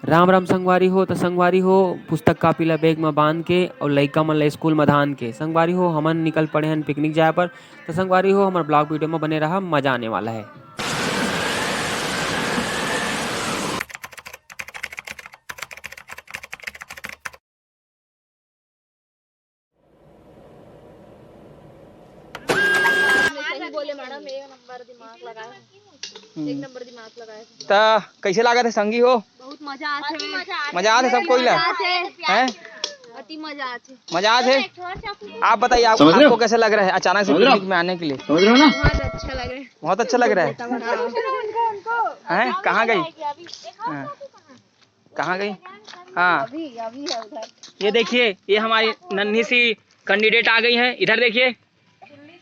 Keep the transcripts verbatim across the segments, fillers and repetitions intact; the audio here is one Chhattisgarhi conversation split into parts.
राम राम संगवारी हो। त संगवारी हो, पुस्तक कापी ला बैग म बांध के अउ लइका मन ला स्कूल म धान के, संगवारी हो, हमन निकल पड़े हन पिकनिक जाए बर। त संगवारी हो, हमर ब्लॉग वीडियो म बने रहा, मजा आने वाला है। सही बोले मैडम, एक नंबर दिमाग लगाए। हम्म। एक नंबर दिमाग लगाए। त कैसे लागत है संगी हो? बहुत मजा आथे। मजा आथे सब कोई ला? मजा आथे। हैं? अति मजा आथे। मजा आथे। आप बताइए, आप, समझ रहे हो? आपको कैसे लग रहा है अचानक से समझ रहे हो? पिकनिक में आने के लिए? समझ रहे हो ना? बहुत अच्छा लग रहा है। बहुत अच्छा लग रहा है। हाँ। हैं? कहाँ गई? हाँ। कहाँ गई? हाँ। अभी, अभी है उधर। ये देखिए, ये हमारी नन्ही सी कैंडिडेट आ गई है। इधर देखिए।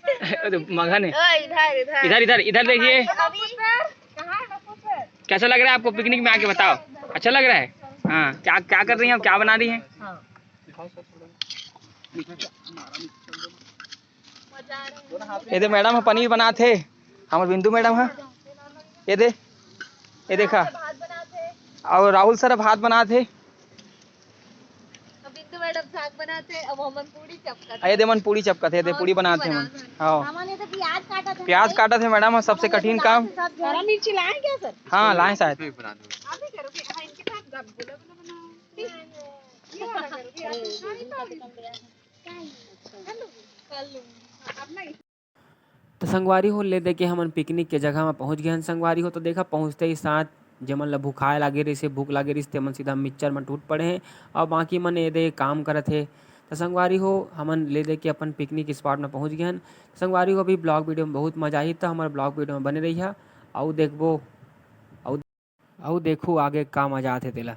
मगन है। ओ, इधर, इधर। इधर, इधर, इधर देखिए। अभी कैसा लग रहा है आपको पिकनिक में आके, बताओ? अच्छा लग रहा है? हाँ। क्या, क्या कर रही हैं आप, क्या बना रही हैं? ये दे मैडम ह पनीर बनात हे, हमर बिंदु मैडम ह। ये दे, ये देखा। अउ राहुल सर ह भात बनात हे। अब बिंदु मैडम साग बनात हे, अब हमन पूड़ी चपकत। ये दे मन पूड़ी चपकत हे, ये दे पूड़ी बनात हे मन। हाँ। हमन ये तो प्याज काटत हे। प्याज काटत हे मैडम ह, सबसे कठिन काम। हरा मिर्ची लाए क्या सर? हाँ, लाए शायद। आप ही करोगे? हाँ, इनके साथ आप बोला, बोला बनाओ। ठीक है। ये वाला करोगे? आप तो खानी पाओगे। तो संगवारी हो, ले दे के हमन पिकनिक के जगह म पहुंच गए हन संगवारी हो। तो देखा, पहुंचते ही साथ जेमन ल भुखाए लागे रहिस हे, भूख लागे रहिस, तेमन सीधा मिक्सचर म टूट पड़े हे, अउ बाकी मन ए दे काम करत हे। तो संगवारी हो, हमन ले दे के अपन पिकनिक स्पॉट म पहुंच गए हन। संगवारी हो, अभी ब्लॉग वीडियो में बहुत मजा आही, तो हमर ब्लॉग वीडियो में बने रहिहा, अउ देखबो, अउ, अउ देखू आगे का मजा आथे तेला।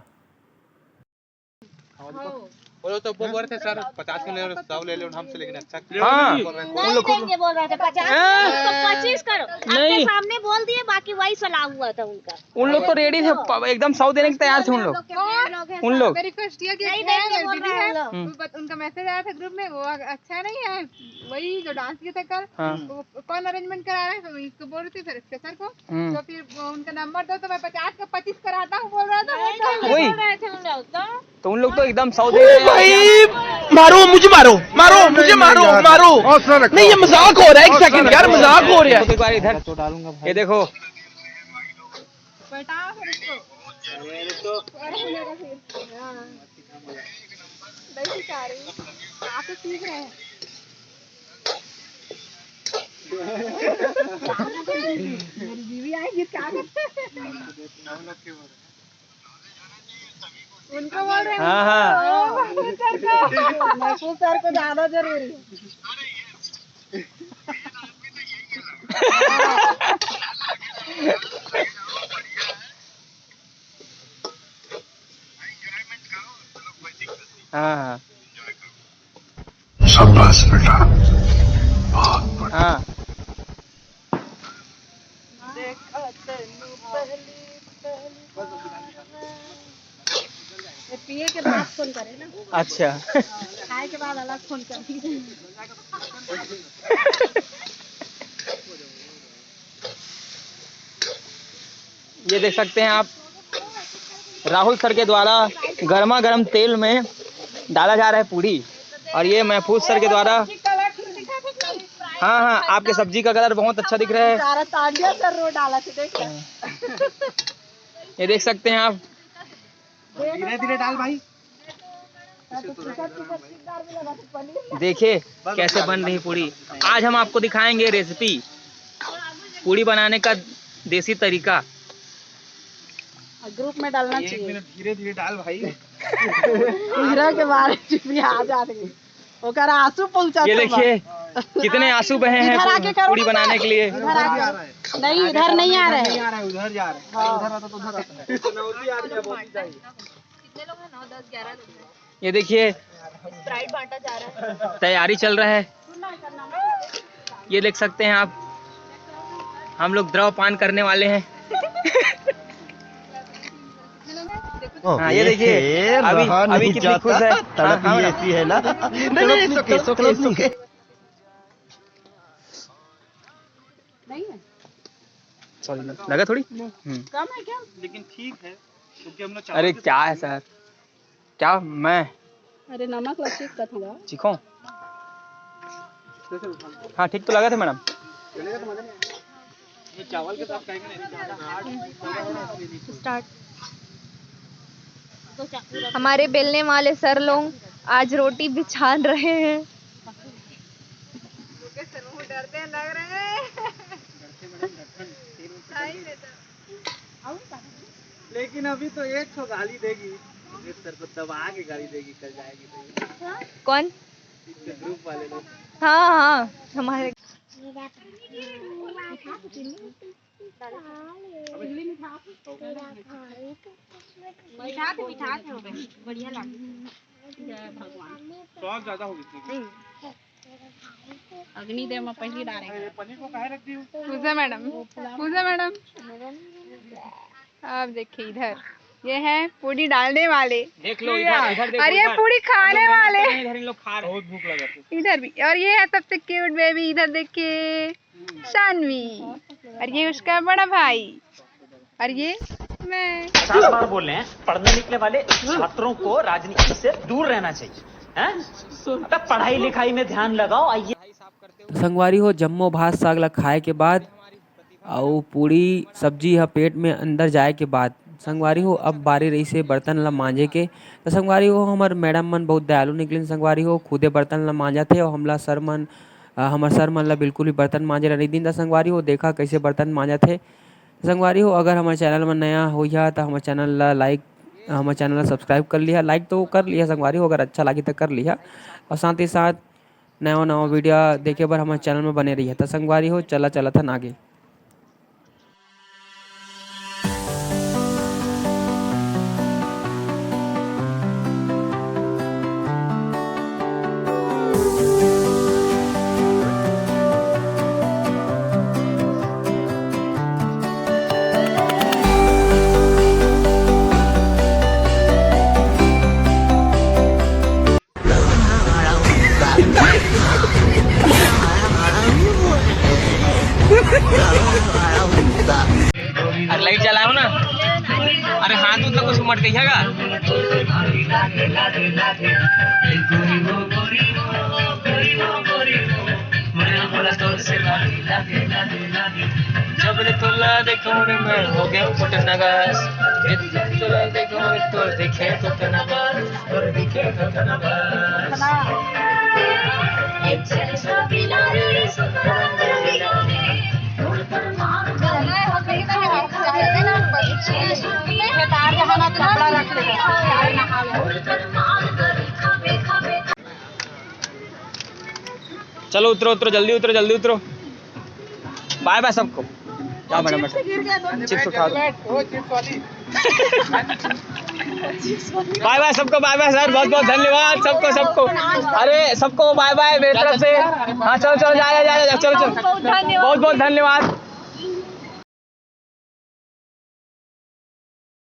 वो लोग तो वो बोल रहे थे, "सर, पचास के ले लो, सौ ले लो, हमसे लेकिन अच्छा।" हाँ। बोल रहे हैं। नहीं देंगे बोल रहे थे, पचास, हाँ। उसको पच्चीस करो। आपके नहीं। सामने बोल दिए, बाकी वही सलाह हुआ था उनका। उन लोग तो रेडी थे, प-, एकदम सौ देने के तैयार थे उन लोग। कौन? उन लोग। मेरी रिक्वेस्ट किया कि नहीं देंगे बोल रहे हैं। हम्म। उनका मैसेज आया था ग्रुप में, वो अच्छा नहीं है, वही जो डांस किया था कल, हाँ। वो कौन अरेंजमेंट करा रहा है, तो इसको बोल रहे थे सर, इसके सर को। हम्म। तो फिर वो उनका नंबर दो तो मैं पचास का पच्चीस कराता हूँ बोल रहा था वो तो। वही। बोल रहे थे उन लोग तो। तो उन लोग तो एकदम सौ दे रहे हैं। भाई, मारो, मुझे मारो, मारो, मुझे मारो, मारो। नहीं, ये मजाक हो रहा है, एक सेकंड यार, मजाक हो रहा है। एक बार इधर। ये देखो। बेटा, फिर इसको। अरे, हाँ। नहीं सिखा रही, आप तो सीख रहे हैं। मेरी बीवी आएगी, क्या करते हैं? उनको बोल रहे हैं, हाँ, हाँ। उनको। महफूज सर को ज्यादा जरूरी है। हाँ, हाँ। शाबाश बेटा, बहुत बढ़िया। हाँ। ये पिए के बाद फोन करे ना। अच्छा। खाए के बाद अलग फोन करे। ये देख सकते हैं आप, राहुल सर के द्वारा गर्मा गर्म तेल में डाला जा रहा है पूड़ी, और ये महफूज सर के द्वारा, हाँ, हाँ, आपके सब्जी का कलर बहुत अच्छा दिख रहा है। सारा तांडिया सर रो डाला थे, देख ले। ये देख सकते हैं आप, धीरे धीरे डाल भाई। देखिए कैसे बन रही पूड़ी। आज हम आपको दिखाएंगे रेसिपी पूड़ी बनाने का देसी तरीका। ग्रुप में डालना एक चाहिए। मिनट, धीरे धीरे डाल भाई। हीरा के बारे में भी आ जा रही। ओकर आंसू पहुंचा ये देखिए कितने आंसू बहे हैं इधर आके करो पूड़ी ना बनाने सर। के लिए। इधर आके। नहीं, इधर नहीं आ रहे। नहीं आ रहा है, उधर जा रहा है। हाँ। उधर रहता तो उधर रहता है। कितने लोग हैं? नौ, दस, ग्यारह लोग हैं। ये देखिए, स्प्राइट बांटा जा रहा है। तैयारी चल रहा है। ये देख सकते हैं आप, हम लोग द्रव पान करने वाले हैं। हाँ, ये देखिए, अभी, अभी कितनी खुश है। हाँ, हाँ, मैडम। नहीं, नहीं, नहीं, it's okay, it's okay। नहीं है। सॉरी, लगा थोड़ी? हम्म। कम है क्या? लेकिन ठीक है। अरे क्या है सर, क्या मैं अरे नमक ला चेक कर थोड़ा। चीखो। हाँ, ठीक तो लगा था मैडम। स्टार्ट। हमारे बेलने वाले सर लोग आज रोटी बिछान रहे हैं। डरते लग रहे हैं। लेकिन अभी तो एक ठो गाली देगी, सर को दबा के गाली देगी, कल जाएगी तो। कौन? ग्रुप वाले लोग। हाँ, हाँ, हमारे मीठा तो मीठा हो गए, बढ़िया लगे। स्वाद ज्यादा हो गई थी। अग्निदेव में पहली डालेंगे। पूजा मैडम, पूजा मैडम, आप देखिए इधर, ये है पूरी डालने वाले। देख लो इधर, इधर देखो, और ये इधर। पूरी खाने वाले। इधर इन लोग खा रहे हैं। बहुत भूख लगा था। इधर भी, और ये है सबसे क्यूट बेबी, इधर देखिए शानवी, और ये उसका बड़ा भाई, और ये मैं। चार बार बोल रहे हैं, पढ़ने निकले वाले छात्रों को राजनीति से दूर रहना चाहिए, हैं? मतलब पढ़ाई लिखाई में ध्यान लगाओ। आइए। तो संगवारी हो, जम्मो भात साग ला खाए के बाद अउ पूरी सब्जी ह पेट में अंदर जाए के बाद संगवारी हो, अब बारी रहिसे बर्तन ला मांजे के। तो संगवारी हो, हमर मैडम मन बहुत दयालु निकलिन संगवारी हो, खुदे बर्तन ला मांजत हे अउ हमला सर मन, अ, हमर सर मन ला बिल्कुल भी बर्तन मांजे ला नइ दिन। त संगवारी हो, देखा कैसे बर्तन मांजत हे। संगवारी हो, अगर हमर चैनल में नया होइहा त हमर चैनल ला लाइक, हमर चैनल ला सब्सक्राइब कर लिहा। लाइक तो कर लिहा संगवारी हो, अगर अच्छा लागी त कर लिहा। और साथ ही साथ नवा नवा वीडियो देखे बर हमर चैनल में बने रहिहा। त संगवारी हो, चला चलत हन आगे। अरे लाइट जलाओ ना। अरे हाथ उतना कुछ मत कहिएगा। जब ले तोला देखो रे मैं हो गया पटनगर। जब ले तोला देखो रे तो देखे तो तनगर। चलो उतरो, उतरो, जल्दी उतरो, जल्दी उतरो। बाय बाय सबको। जाओ मैडम, बैठो। चिप्स उठा दो। बाय बाय सबको, बाय बाय सर, बहुत बहुत धन्यवाद सबको, सबको। अरे सबको बाय बाय मेरी तरफ से। हाँ चलो चलो, जा जा जा जा, चलो चलो। बहुत बहुत धन्यवाद।